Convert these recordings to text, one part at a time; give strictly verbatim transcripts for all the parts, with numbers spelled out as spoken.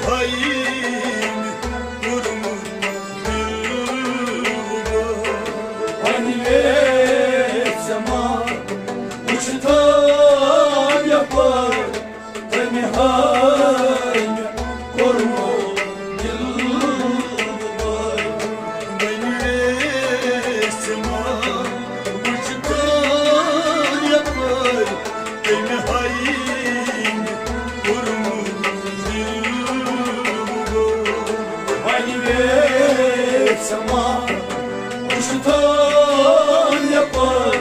ہاے مےٚ کوٚرمُت دِل وۄنۍ ویژھ ژےٚ ما وٕچھتھا یپٲرۍ، تٔمۍ ہاے مےٚ کوٚرمُت دِل وۄنۍ ویژھ ژےٚ ما وٕچھتھا یپٲرۍ، تٔمۍ ہاے مےٚ کوٚرمُت دِل وۄنۍ ویژھ ژےٚ ما وٕچھتھا یپٲرۍ،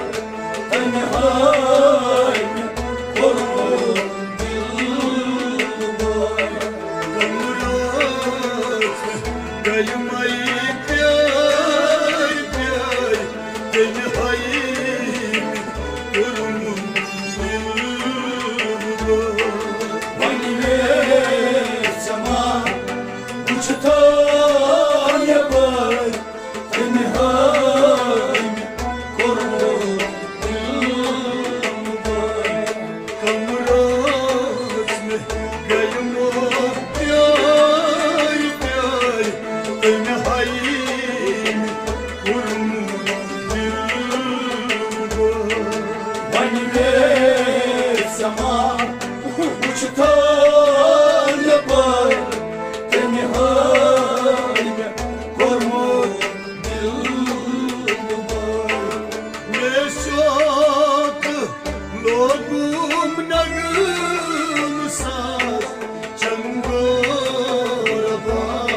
تٔمۍ ہاے مےٚ کوٚرمُت دِل وۄنۍ۔ کمرس گٔیہِ مَے پیٲرۍ پیٲرۍ، تٔمۍ ہاے مےٚ کوٚرمُت دِل وۄنۍ۔ وۄنۍ ویژھ ژےٚ ما وٕچھتھا یپٲرۍ، تٔمۍ ہاے مےٚ کوٚرمُت دِل وۄنۍ۔ کمرس مےٚ گٔیہِ مَے پیٲرۍ پیٲرۍ، تٔمۍ ہاے مےٚ کوٚرمُت دِل وۄنۍ۔ وۄنۍ ویژھ ژےٚ ما وٕچھتھا یپٲرۍ، تٔمۍ ہاے مےٚ کوٚرمُت دِل وۄنۍ۔ مےٚ شوق لوگُم نغمہٕ ساز، چنگورٕ باب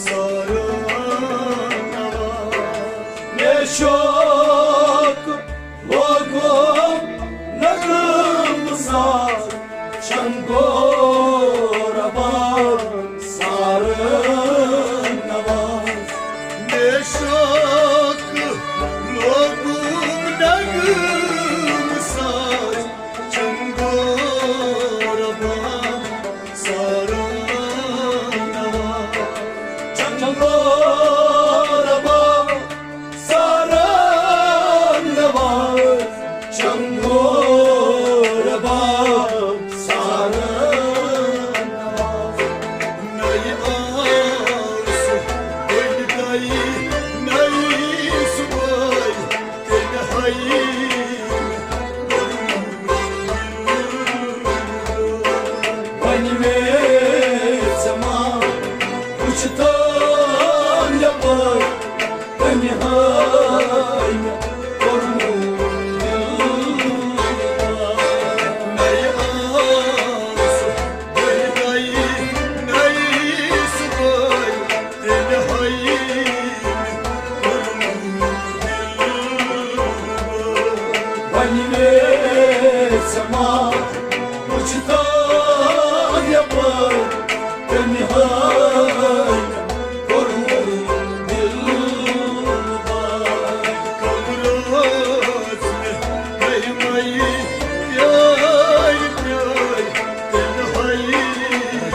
سارٕ نواز۔ مےٚ شوق لوگُم نغمہٕ ساز، چنگورٕ باب سارٕ نواز۔ مےٚ شوق لوگُم نغمہٕ ساز، چنگورٕ باب سارٕ نواز۔ چنگورٕ باب سارٕ نواز، چنگورٕ باب سارٕ نواز۔ نَیہِ آسہٕ وٕنہِ گٔیہِ نَیہِ صُبحٲے، تیٚلہِ ہاے وۄنۍ ویژھ ژےٚ ما وٕچھتھا یپٲرۍ، تٔمۍ ہاے مےٚ کوٚرمُت دِل وۄنۍ۔ نَیہِ آسہٕ وٕنہِ گٔیہِ نَیہِ صُبحٲے، تیٚلہِ ہاے مےٚ کوٚرمُت دِل وۄنۍ۔ وۄنۍ ویژھ ژےٚ ما وٕچھتھا یپٲرۍ، تٔمۍ ہاے مےٚ کوٚرمُت دِل وۄنۍ۔ کمرس مےٚ گٔیہِ مَے پیٲرۍ پیٲرۍ، تٔمۍ ہاے مےٚ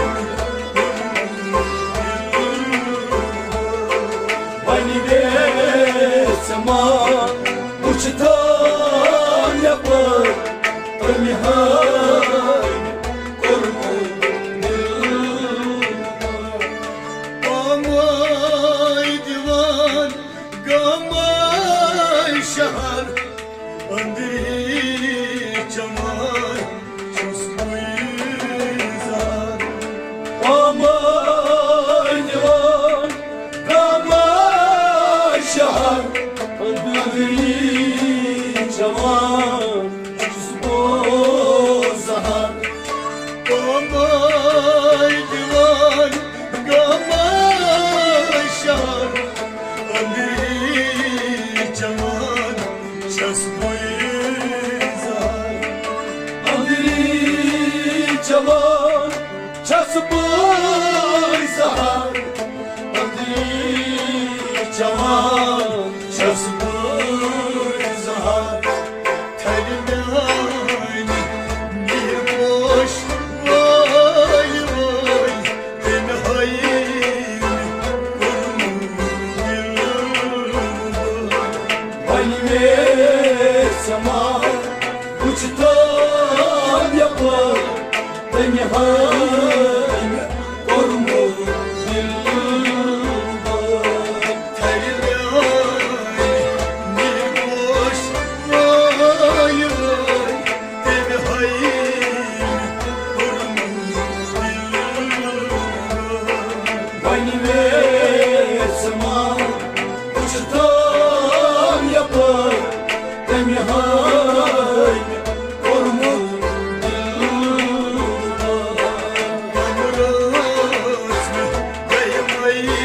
کوٚرمُت دِل وۄنۍ۔ وۄنۍ ویژھ ژےٚ ما وٕچھتھا یپٲرۍ، تٔمۍ ہاے مےٚ کوٚرمُت دِل وۄنۍ۔ پاماے دِوان گاماے شہر، أنٛدری چمن چھُس بٕے زہر۔ پاماے دِوان گاماے شہر، أنٛدری چمن چھُس بہٕ زہر۔ پاماے دِوان گاماے شہر، أنٛدری چمن چھُس بٕے زہر۔ أنٛدری چمن چھُس بٕے زہر، أنٛدری چمن چھُس بٕے زہر۔ تھرِ میانہِ نِہہِ پوش وٲلۍ وٲلۍ، تٔمۍ ہٲوۍ مےٚ کوٚرمُت دِل۔ وۄنۍ ویژھ ژےٚ ما وٕچھتھا یپٲرۍ، تٔمۍ ہٲوۍ مےٚ کوٚرمُت وٕچھتن یپٲرۍ تٔمۍ ہٲوۍ مےٚ کوٚرمُت دِل۔ رٲژ مےٚ گٔیہِ مٔیی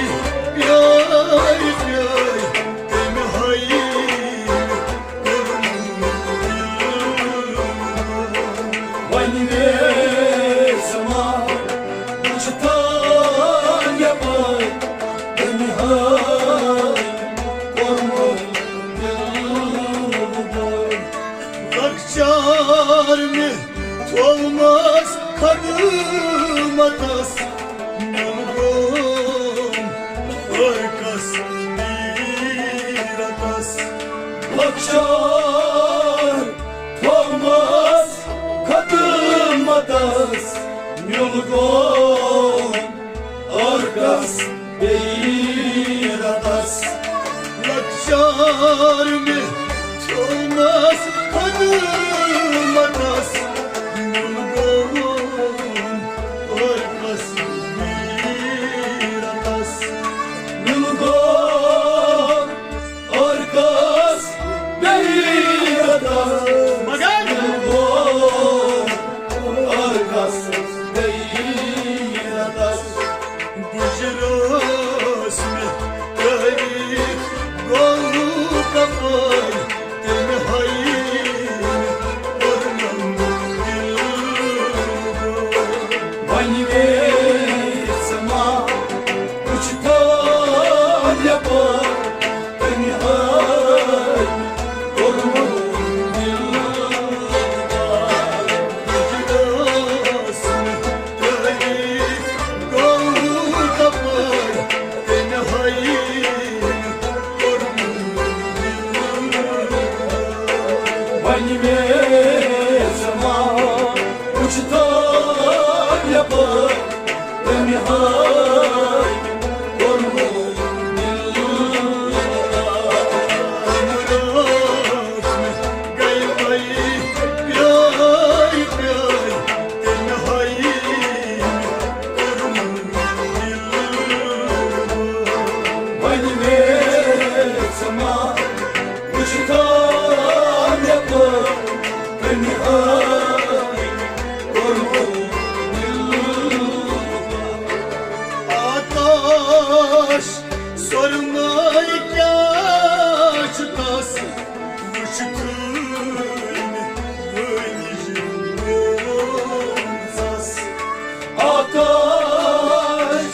پیٲرۍ پیٲرۍ تٔمۍ ہٲوۍ مےٚ کوٚرمُت دِل۔ وۄنۍ ویژھ ما وٕچھتن یپٲرۍ تٔمۍ ہٲوۍ کوٚرمُت دِل۔ لۄکچار مےٚ تھومس خدمتس، نیُن گوم ٲرکس پیٖرتس۔ لۄکچار تھومس خدمتس، نیُن گوم ٲرکس پیٖرتس۔ لۄکچار مےٚ تھومس خدمتس، نیُن گوم ٲرکس پیٖرتس۔ نیُن گوم ٲرکس پیٖرتس۔ مگر نیُن گوم ٲرکس پیٖرتس۔ گُجرٲژ مےٚ تٲریٖخ گوٚو کپٲرۍ، تٔمۍ ہٲوۍ مےٚ پٔرنم دِل۔ وۄنۍ ویژھ ما وٕچھتن یپٲرۍ تٔمۍ ہٲوۍ مےٚ کوٚرمُت دِل۔ گُجرٲژ مےٚ تٲریٖخ گوٚو کپٲرۍ، تٔمۍ ہٲوۍ مےٚ کوٚرمُت دِل۔ وۄنۍ ویژھ ما وٕچھتن یپٲرۍ تٔمۍ ہٲوۍ مےٚ کوٚرمُت دِل۔ رٲژ مےٚ گٔیہِ مٔیی پیٲرۍ پیٲرۍ تٔمۍ ہٲوۍ مےٚ کوٚرمُت دِل۔ وۄنۍ ویژھ ما وٕچھتن یپٲرۍ تٔمۍ ہٲوۍ مےٚ کوٚرمُت دِل۔ آکاش سۄرماے کیٛاہ چھُ تس وٕچھتھٕے مےٚ وٲنِج گوٚمژس۔ آکاش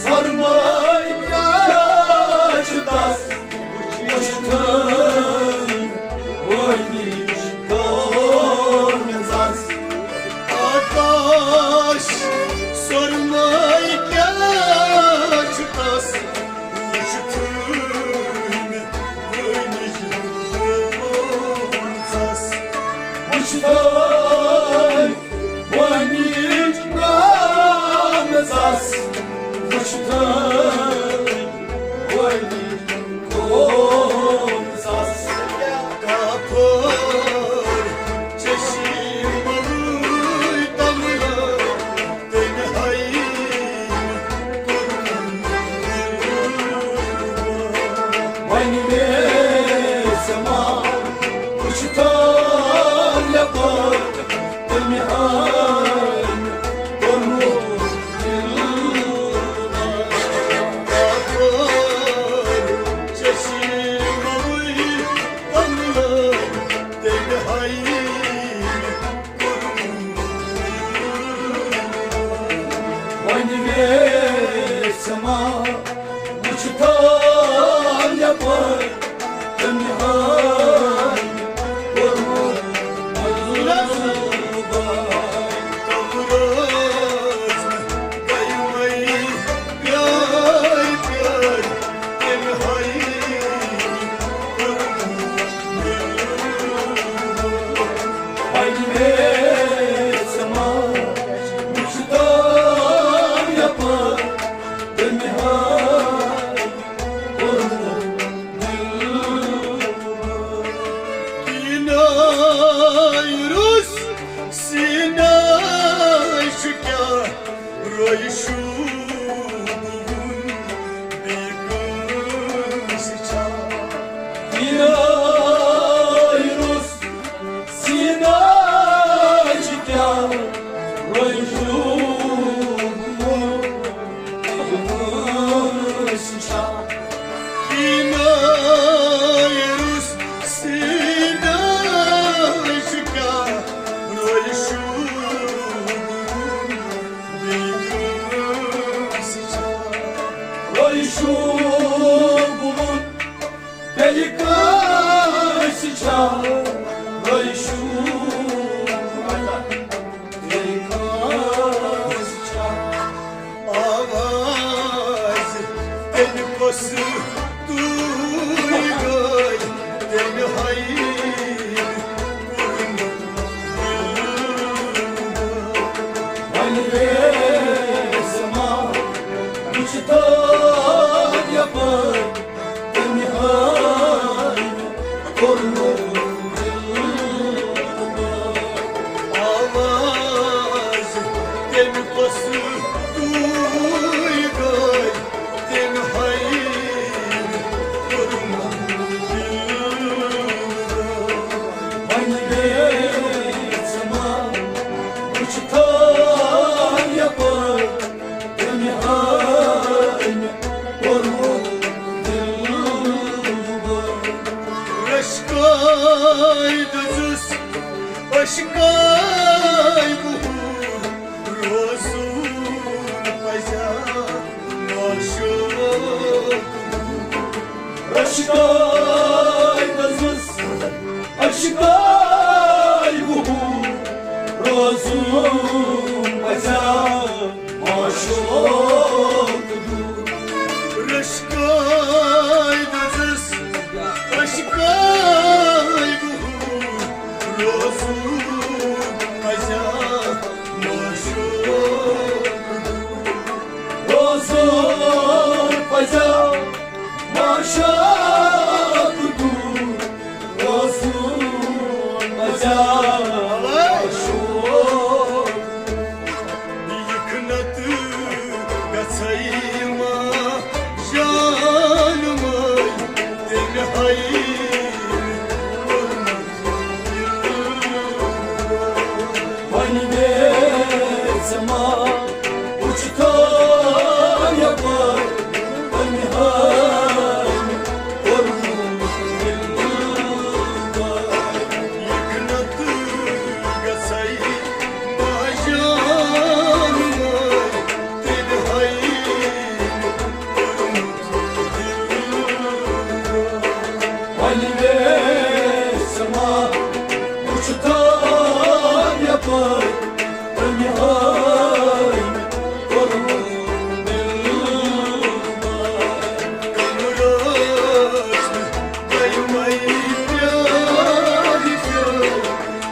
سۄرماے کیٛاہ چھُ تس وٕچھتھٕے وٲنِج گوٚمژس۔ آکاش سۄرماے کیٛاہ چھُ تس وٕچھتھٕے مےٚ وٲنِج گوٚمژس۔ وٕچھتھٕے وٲنِج گوٚمژس۔ وٕچھتھٕے وٲنِج گوٚمژس۔ کاپھر چشمہٕ وٲے تملٲے تٔمۍ ہٲوۍ مےٚ کوٚرمُت دِل۔ وۄنۍ ویژھ ما وٕچھتن یپٲرۍ تٔمۍ ہٲوۍ مےٚ کوٚرمُت دِل۔ کاپھر چشمہٕ وٲے تملٲے تٔمۍ ہٲوۍ مےٚ وۄنۍ ویژھ ما وٕچھتن یپٲرۍ تٔمۍ ہٲوۍ کوٚرمُت دِل۔ تم رٲژ مےٚ گٔیہِ مٔیی پیٲرۍ پیٲرۍ تٔمۍ ہٲوۍ کوٚرمُت دِل۔ وۄنۍ ویژھ ما وٕچھتن یپٲرۍ تٔمۍ ہٲوۍ کوٚرمُت دِل۔ شوٗبوُن، بیٚیہِ کٲنٛسہِ چھا رٲے شوٗب؟ بیٚیہِ کٲنٛسہِ چھا؟ آواز تٔمۍ کۄس تُے گٔے، تٔمۍ ہاے کوٚرمُت دِل۔ وۄنۍ ویژھ ما وٕچھ تو یپٲرۍ، تٔمۍ ہٲوۍ کوٚرمُت دِل۔ آواز تٔمۍ کۄس تُے گٔے، تٔمۍ ہٲوۍ کوٚرمُت دِل۔ وۄنۍ ویژھ ما وٕچھ تو یپٲرۍ، تٔمۍ ہٲوۍ کوٚرمُت دِل۔ رشکٲے دٔزٕس، اشکٲے بہور، روزُن پزیا معشوق۔ رشکٲے دٔزٕس، اشکٲے بہور، روزُن پزیا معشوق دوٗر۔ رشکٲے دٔزٕس، اشکٲے بہور، روزُن پزیا معشوق دوٗر۔ روزُن پزیا معشوق دوٗر، روزُن پزیا معشوق۔ یِکھ نتہٕ گژھے ما جان مٲلۍ، تٔمۍ ہاے کوٚرمُت دِل۔ وۄنۍ ویژھ ما وٕچھ تو یپٲرۍ، تٔمۍ ہاے کوٚرمُت دِل۔ یِکھ نتہٕ گژھے ما جان مٲلۍ، تٔمۍ ہاے کوٚرمُت دِل۔ وۄنۍ ویژھ ما وٕچھ تو یپٲرۍ، تٔمۍ ہاے کوٚرمُت دِل۔ کم رٲژ نہٕ تۄہہِ مَے پیارِ پیو،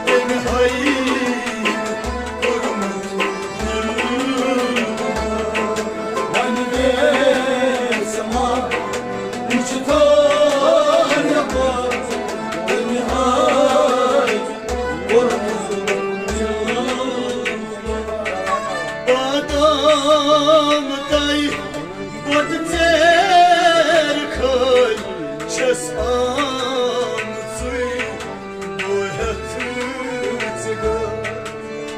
تٔمۍ ہاے کوٚرمُت دِل۔ وۄنۍ ویژھ ما وٕچھ تو یپٲرۍ، تٔمۍ ہاے کوٚرمُت دِل۔ بادام تۄہہِ بۄٹہٕ ژیرٕ کھٲلۍ چھَس آمژٕے بہٕ ہٮ۪تھ ژٕ گٔے۔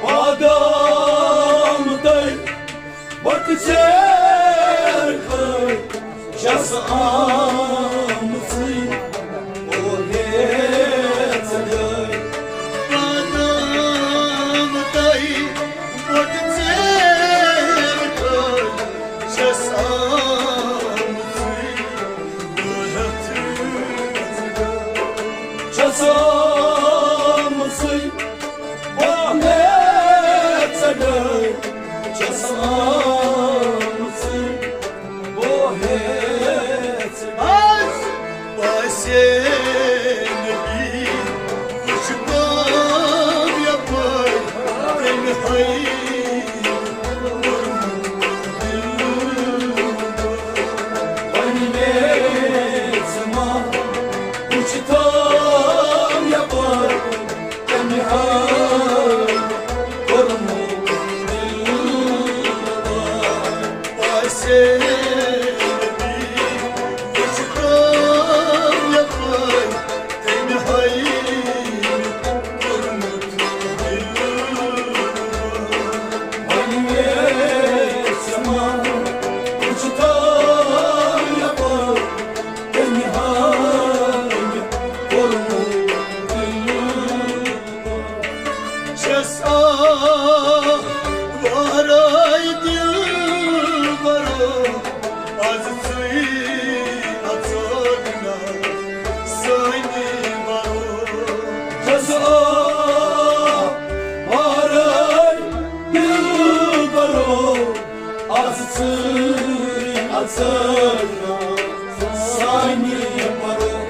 بادام تۄہہِ بۄٹہٕ ژیرٕ کھٲلۍ چھَس آمژٕے بہٕ ہٮ۪تھ ژٕ گٔے۔ بادام تۄہہِ بۄٹہٕ ژیرٕ کھٲلۍ چھَس آمژٕے بہٕ ہٮ۪تھ ژٕ گٔے۔ چھَس آمژٕے بہٕ ہٮ۪تھ ژٕ گٔے۔ چھَس آمژٕے بہٕ ہٮ۪تھ ژٕ گٔے۔ باسے نبی وٕچھ تو یپٲرۍ، تٔمۍ ہاے کوٚرمُت دِل۔ وۄنۍ ویژھ ما وٕچھ تو یپٲرۍ، تٔمۍ ہاے کوٚرمُت دِل۔ آسے نبی وٕچھ تو یپٲرۍ، تٔمۍ ہاے کوٚرمُت دِل۔ وۄنۍ ویژھ ما وٕچھ تو یپٲرۍ، تٔمۍ ہاے کوٚرمُت دِل۔ چھَس آوارَے دِلبَرو، از ژٕے اژٲکھ نا سٲنی بروسہٕ۔ آ، وارے دِلبرو، از ژٕے اژٲکھ نا سٲنی بروسہٕ۔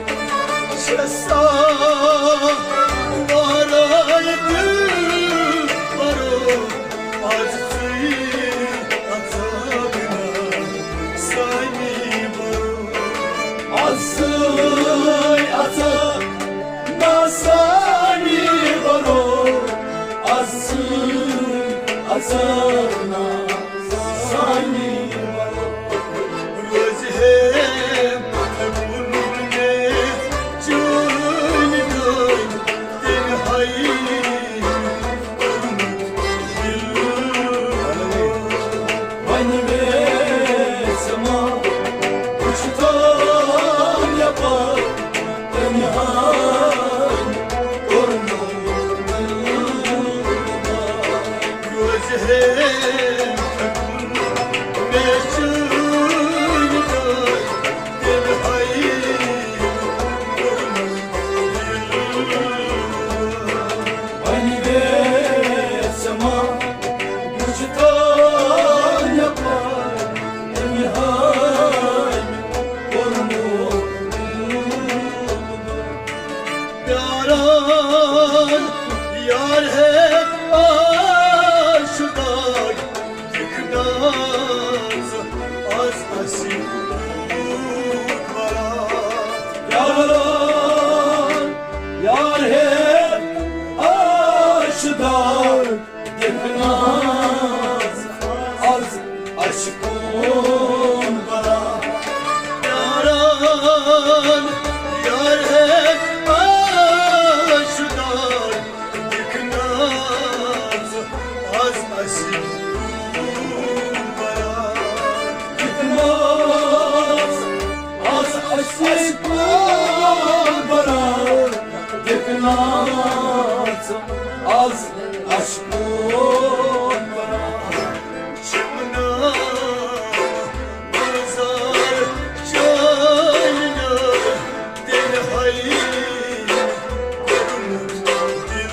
چھےٚ سا وارے دِلبرو، از ژٕے اژٲکھ نا سٲنی بروسہٕ۔ از ژٕے اژٲکھ نا سٲنی بروسہٕ۔ از ژٕے اژٲکھ نا سٲنی بروسہٕ۔ روزِ ہے پتھ کُن مےٚ چٲنۍ گٲڑۍ، تیٚلہِ ہاے وۄنۍ ویژھ ما وٕچھتو یپٲرۍ تٔمۍ ہاے کوٚرمُت۔ روزِ ہے مےٚ چٲنۍ گٲڑۍ، تیٚلہِ ہاے وۄنۍ ویژھ ما وٕچھتو یپٲرۍ تٔمۍ ہاے کوٚرمُت۔ پیاران یار ہے آشدار، دِکھ ناز از اسی برات۔ پیاران یار ہے آشدار، دِکھ ناز از اسی برات۔ پیاران یار ہے آشدار، دِکھ ناز از اسی برات۔ دِکھ ناز از اسی برات۔ دِکھ ناز از اسی برات۔ شمنا بازار چٲنۍ نٲر، تیٚلہِ ہاے کوٚرمُت دِل۔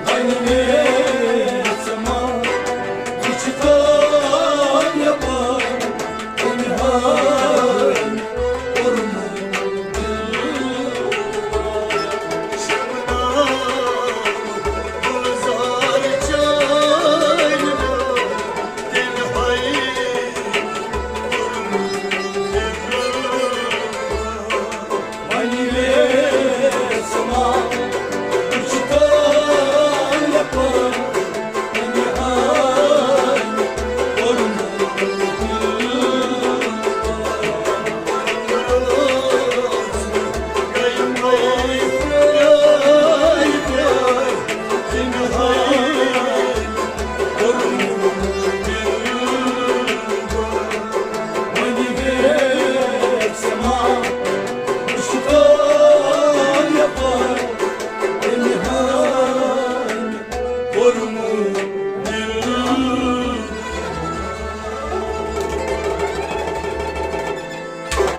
وۄنۍ ویژھ ما وٕچھتو یپٲرۍ تٔمۍ ہاے کوٚرمُت۔